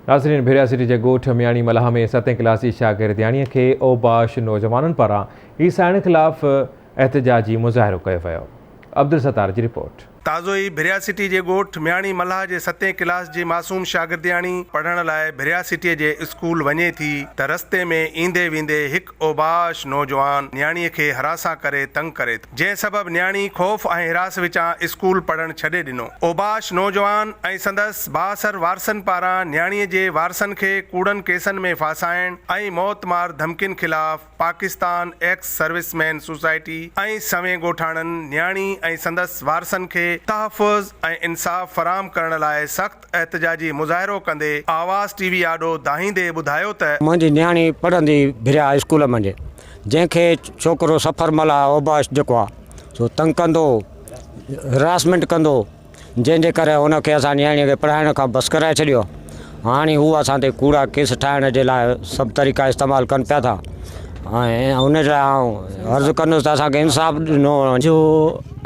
ناظرين ڀيريا سٽي جي ڳوٺ مياڻي ملاح ۾ ستين ڪلاس جي شاگردياڻي کي اوباش نوجوانن پاران هيسائڻ خلاف احتجاجي مظاهرو ڪيو ويو. عبدالستار جي رپورٽ. تازو ئي ڀريا سٽي جي ڳوٺ مياڻي ملاح جي ستين ڪلاس جي معصوم شاگردياڻي پڙهڻ لاء ڀريا سٽيء جي اسڪول وڃي ٿي ته رستي ۾ ايندي ويندي هڪ اوباش نوجوان نياڻيء کي هراسان ڪري تنگ ڪري ٿو جنهن سبب نياڻي خوف ۽ هراس وچان اسڪول پڙهڻ ڇڏي ڏنو. اوباش نوجوان ۽ سندس بااثر وارثن پاران نياڻيء جي وارثن کي ڪوڙن ڪيسن ۾ ڦاسائڻ ۽ موت مار ڌمڪين خلاف Pakistan ex servicemen society ۽ سوين ڳوٺاڻن نياڻي ۽ سندس وارثن کي تحفظ ۽ انصاف فراهم ڪرڻ لاء سخت احتجاجي مظاهرو ڪندي آواز ٽي وي آڏو دانهيندي ٻڌايو ته. منهنجي نياڻي پڙهندي ڀريا اسڪول منجهه جنهن کي ڇوڪرو سفر ملاح اوباش جيڪو آ سو تنگ ڪندو هراسمينٽ ڪندو جنهن جي ڪري هن کي اسان نياڻيء کي پڙهائڻ کان بس ڪرائي ڇڏيو. هاڻي هو اسان تي ڪوڙا ڪيس ٺاهڻ جي لاء سڀ طريقا استعمال ڪن پيا ٿا ۽ ان جي لاء آئون عرض ڪندس ته اسان کي انصاف ڏنو وڃي. جو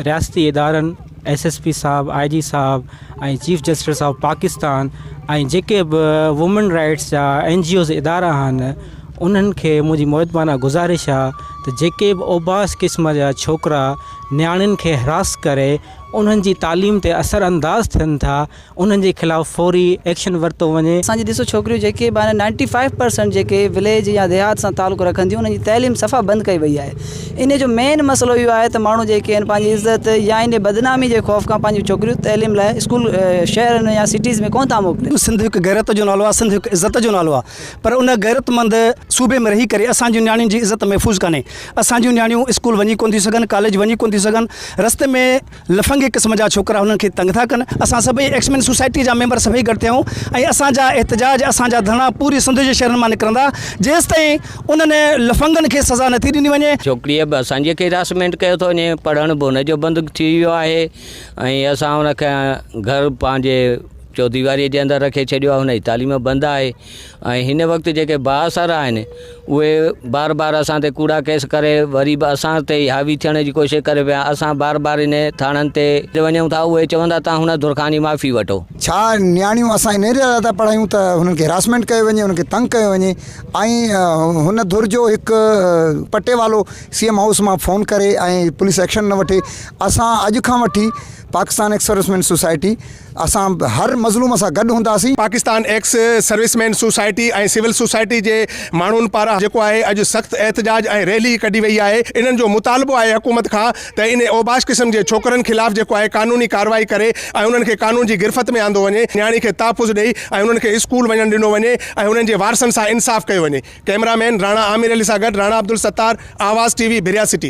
رياستي ادارن ايس ايس پي صاحب، آء جي صاحب ۽ چيف جسٽس آف پاڪستان ۽ جيڪي به وومين رائيٽس جا اين جي اوز ادارا آهن انهن کي منهنجي مؤدبانه گذارش آهي ته جيڪي به اوباش قسم جا ڇوڪرا نياڻين کي هراس ڪري انهن جي تعليم تي اثر انداز ٿين ٿا انهن جي خلاف فوري ايڪشن ورتو وڃي. اسان جي ڏسو ڇوڪريون جيڪي به آهن نائنٽي فائيو پرسنٽ جيڪي وليج يا ديهات سان تعلق رکن ٿيون انهن جي تعليم صفا بند ڪئي وئي آهي انهي جو مين مسئلو اهو آهي ته ماڻهو جيڪي آهن پنهنجي عزت يا انهي بدنامي جي خوف کان پنهنجون ڇوڪريون تعليم لاء اسڪول شهرن يا سٽيز ۾ ڪونه ٿا موڪلين. سنڌ هڪ غيرت جو نالو آهي سنڌ هڪ عزت جو نالو آهي پر ان غيرتمند صوبي ۾ رهي ڪري اسان جون نياڻين جي عزت محفوظ ڪانهي اسان جون نياڻيون اسڪول وڃي ڪونه ٿيون سگهن، ڪاليج وڃي ڪونه ٿيون سگهن، رستي ۾ لفنگي قسم جا ڇوڪرا هنن کي تنگ ٿا ڪن، اسان سڀئي ايڪسمين سوسائٽي جا ميمبر سڀئي گڏ ٿيا آهيون ۽ اسان جا احتجاج اسان جا ڌرڻا پوري سنڌ جي شهرن مان نڪرندا جيستائين انهن لفنگن کي سزا نٿي ڏني وڃي. ڇوڪريء به اسان جي کي هراسمينٽ ڪيو ٿو وڃي، پڙهڻ به هن جو بند ٿي ويو آهي ۽ اسان هن کي گهر پنهنجي چوديواريء جي اندر رکي ڇڏيو آهي، هن جي تعليم بند آهي. ۽ هن وقت جيڪي بااثر آهن اهي بار بار اسان تي ڪوڙا ڪيس ڪري وري به اسان تي ئي حاوي ٿيڻ جي ڪوشش ڪري پيا اسان بار بار ان ٿاڻن تي وڃون ٿا اهي چون ٿا تان هن ڌر کان وڃي معافي وٺو. ڇا نياڻيون اسان انهي لاء ٿا پڙهايون ته هنن کي هراسمينٽ ڪيو وڃي انهن کي تنگ ڪيو وڃي ۽ هن ڌر جو هڪ پٽيوالو سي ايم هائوس مان فون ڪري ۽ پوليس ايڪشن نه وٺي اسان اڄ کان وٺي Pakistan ex service men society اسان هر مظلوم سان گڏ هونداسين. Pakistan ex servicemen society ۽ civil society جي ماڻهن پاران جيڪو آهي اڄ سخت احتجاج ۽ ريلي ڪڍي وئي آهي انهن جو مطالبو آهي حڪومت کان ته انهي اوباش قسم جي ڇوڪرن خلاف جيڪو آهي قانوني ڪارروائي ڪري ۽ انهن کي قانون جي گرفت ۾ آندو وڃي نياڻي کي تحفظ ڏئي ۽ انهن کي اسڪول وڃڻ ڏنو وڃي ۽ انهن جي وارثن سان انصاف ڪيو وڃي ڪئميرا مين راڻا عامر علي سان گڏ راڻا عبدالستار آواز ٽي وي ڀريا سٽي.